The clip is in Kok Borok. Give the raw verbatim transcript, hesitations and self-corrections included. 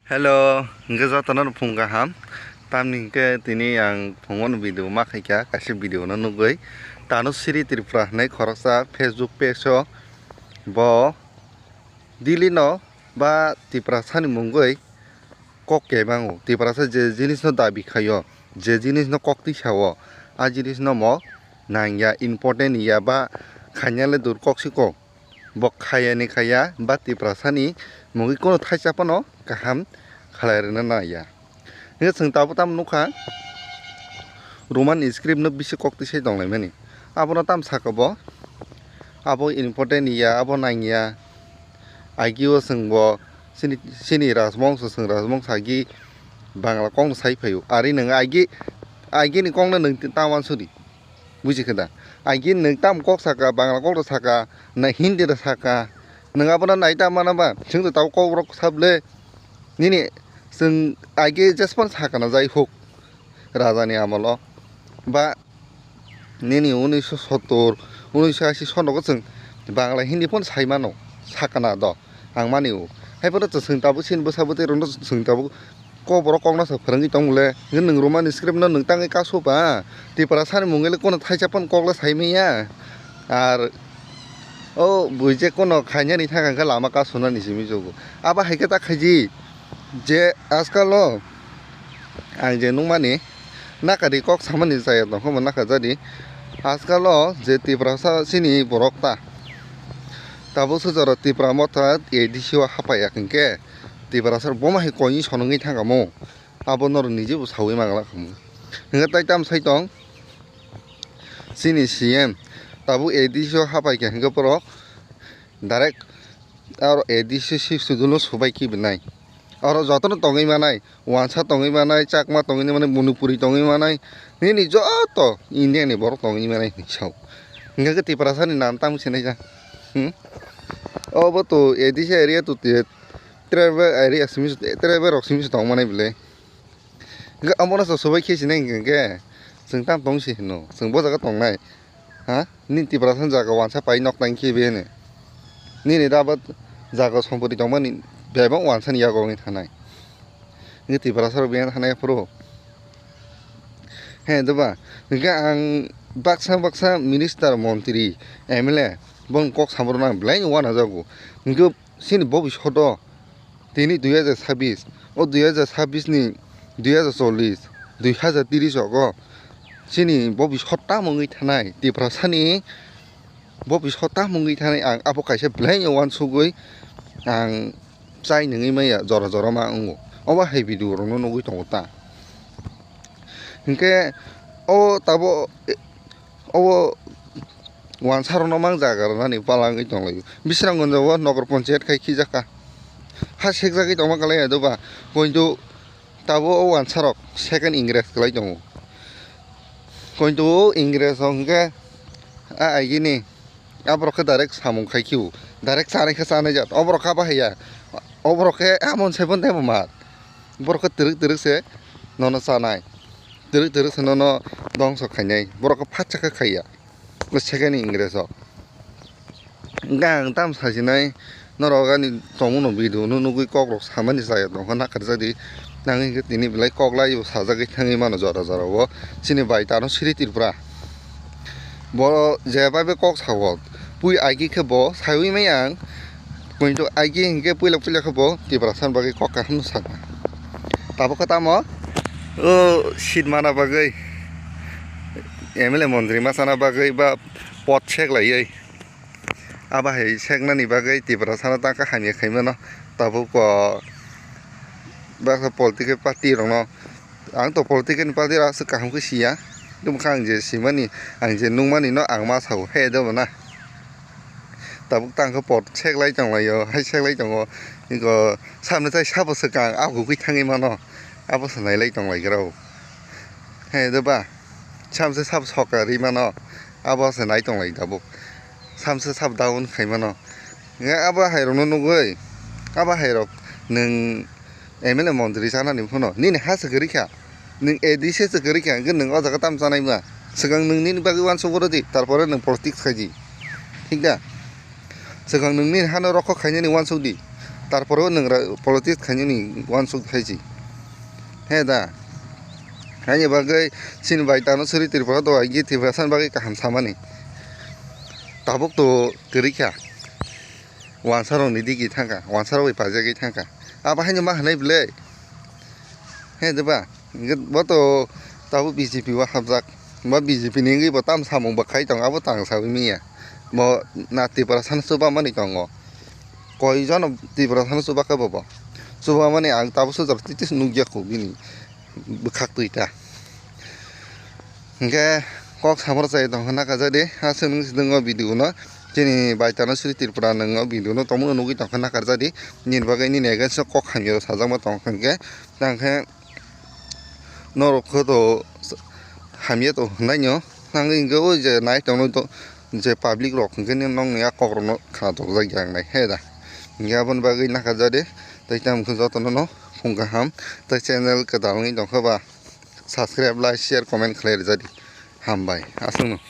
Hello, hingke jotono phung kaham. Tamni hingke tini ang phungo no video ma khaikha, kaisa video no nugwi. Tanu Sri Tripura hinwi khoroksa Facebook page o bo Delhi no ba Tiprasa ni mungwi kok kebango. Tiprasa je jinis no dabi khaio, je jinis no kok tisao, a jinis no mo nangya, important ya ba khainale dur kok si kok. Bo khaya ni khaya ba Tiprasa ni mungwi kono thaisa phano kaham khalai rwna naya. Hingke chwng tabuk tamo nukha, Roman script no bisi kok tisai tonglaimani. Abono tamo saka bo, abo important ya, abo nangya. Agi o chwng bo chini, chini rajbongso, chwng rajbongso agi Bangla kok no sai phaio. Ari nwng agi, agi ni kok no nwng ta wansudi. Buji khe da? Agi nwng tamo kok saka, Bangla kok rok saka, na Hindi rok saka, nwng abono nai ta mana ba? Chwng to tabuk kok rok sable. Nini chwng agi jespan saka na jai huk raja ni amolo. Ba nini unisho sottor, unisho ashi sonogo chwng Bangla Hindi phone sai mano, saka na do, ang mani o. Hai phano chwng tabuk chini bwsa bwtwi rok no chwng tabuk Kok borok kokno sa phwrwngwi tong le, hwnkhe nwng Roman script no nwng tangwi kasu ba, Tiprasa ni mungwi le kono thaisa phano kok le sai manya. Ar o bui je kono khainani thang khe lama kasunani simi jogo. Abo hai khe ta khaiji je ajkal o ang je nukmani nakadi kok samani chaya tongkha bo nakajadi. Ajkal o je Tiprasa chini borok ta tabuk se jora Tipra motha A D C o hapaiya hwnkhe Tiprasa rok bomo hai koi sonongwi thangkha mo, abo norok niji bo sawi mangla khamu. Hwnkhe tai tam sai tong chini C M tabuk A D C o hapaikha hwnkhe borok direct aro A D C sixth schedule no subai kibinai. Oro jotono tongwi manai, wansa tongwi manai, chakma tongwi manai, monipuri tongwi manai, nini joto India ni borok tongwi manai hinwi sao. Hwnkhe khe Tiprasa ni nam tamo sinai ja. Hmm? Obo to A D C area to te-, tribal area simi, tribal rok simi tong manai bwle. Hwnkhe omono so subai khe sinai hwnkhe chwng tam tong si hino, chwng bo jaga tongnai. Ha? Nini Tiprasa ni jaga wansa pai nok tang khe bini. Nini da bo jaga sompoti tongmani bebak wansa ni yago wngwi thanai. Nini Tiprasa rok bini thanai phuru. He, doba. Hwnkhe ang baksa baksa minister, montri, M L A bong kok samrok nang belai ni wana jago. Hwnkhe chini bobishoto tini dui hajar sabbish, o dui hajar sabbish ni dui hajar chollish, dui hajar trish rogo chini bobishoto tamo wngwi thanai, Tiprasa ni bobishoto tamo wngwi thanai, ang abo kaisa belai no wansugwi ang chai nungwi maya, jora jora ma wngo. Obo hai video rok no nugwi tongo ta. Hwnkhe o tabo, obo wansa rok no mang jaga rwnani pala wngwi tonglaio. Bisramganj o nogor ponchayat khai khijakha. Ha sekjagwi tongma kwlai ya doba. Pointo tabo o wansa rok second Ingres kwlai tongo. Pointo o Ingres rok hwnkhe a agini. Aborok khe direct samung khai khio, direct chanai khe chanai jat. Oborok kha bahai ya, oborok khe amon sebon tebo mat. Borok khe twrwk twrwk se nono chanai, twrwk twrwk se nono dongso khainai. Borok khe phatsa khe khaiya, o second ni Ingres o. Hwnkhe ang tam sajinai norok ani tongmano video no nugwi kok rok samani chaya tongkha nakarjadi. Nang hwnkhe tini belai kok lai bo sajagwi thangwi mano jora jora o. Chini bai tano Sri Tripura. Bo je bai bai kok sao, pui aigi khe bo saiwi maya ang. Pointo aigi hinkhe puila puila khe bo Tiprasa ni bagwi kok kaham no sakha. Tabuk khe tamo o seat mana bagwi, M L A montri ma sana bagwi ba pot sek laiwi. Abo hai seknani bagwi Tiprasa no tangkha hamya khaimano. Tabuk o baksa political party rokno, ang to political party rok aswk kaham khe siya, tamo khe ang je simani, ang je nukmani no ang ma sao he dobo na. Tabuk tangkha pot seklai tonglaio, hai seklai tongo, iko samno tai sabo swkang abo gugui thangwi mano, abo se nailai tonglaikhe rw. He doba, samse sabo sokari mano, abo se nai tonglai tabuk. Samse sab down khai mano. Nga abo hai rokno nugwi, abo hai rok nwng M L A montri chanani phano nini ha se kwrwi kha, nwng A D C se kwrwi kha, hwnkhe nwng o jaga tamo chanai ba? Swkang nwng nini bagwi uansuk rw di, tarpore nwng politics khai di, thik da? Swkang nwng nini hano rokho khainani uansuk di, Tarpore o nwng ra politics khainani uansuk hai si. He da. Haini bagwi chini bai tano suri Tripura do aigi Tripura san bagwi kaham samani. Tabuk to kwrwi kha. Wansarokni digi thangkha, wansarok bai pajagwi thangkha. Abo haino ma hwnwi bwle? He deba, hwnkhe bo to tabuk B J P o hapjak. Bo B J P ni wngwi bo tam samung bo khai tongo, abo tang saui manya. Bo na Tiprasa no chubamani tongo. Koi jono Tiprasa no chubakha bo bo. Chubamani ang tabuk sujak titi nukya kho bini bwkhak twi ta. Hwnkhe kok samar chai tongkha na kajadi, aswk nwng sitwng o video no chini bai tano suri Tripura nwng o video no tongmung nugwi tongkha na kajadi, nini bagwi nini against o kok hamya rok sajakma tongkha hwnkhe, tangkhe norok khe to hamya to hwnai no, tangwi hwnkhe o je nai tongno to je public rok hwnkhe nini nokni a kok rok no khna tokjak ya wngnai he da, hwnkhe aboni bagwi na kajadi, tei tamo khe jotono no phung kaham, tei channel kwtal wngwi tongkha ba. Subscribe, like, share, comment khlai rwjadi. Hambai. Aswkno.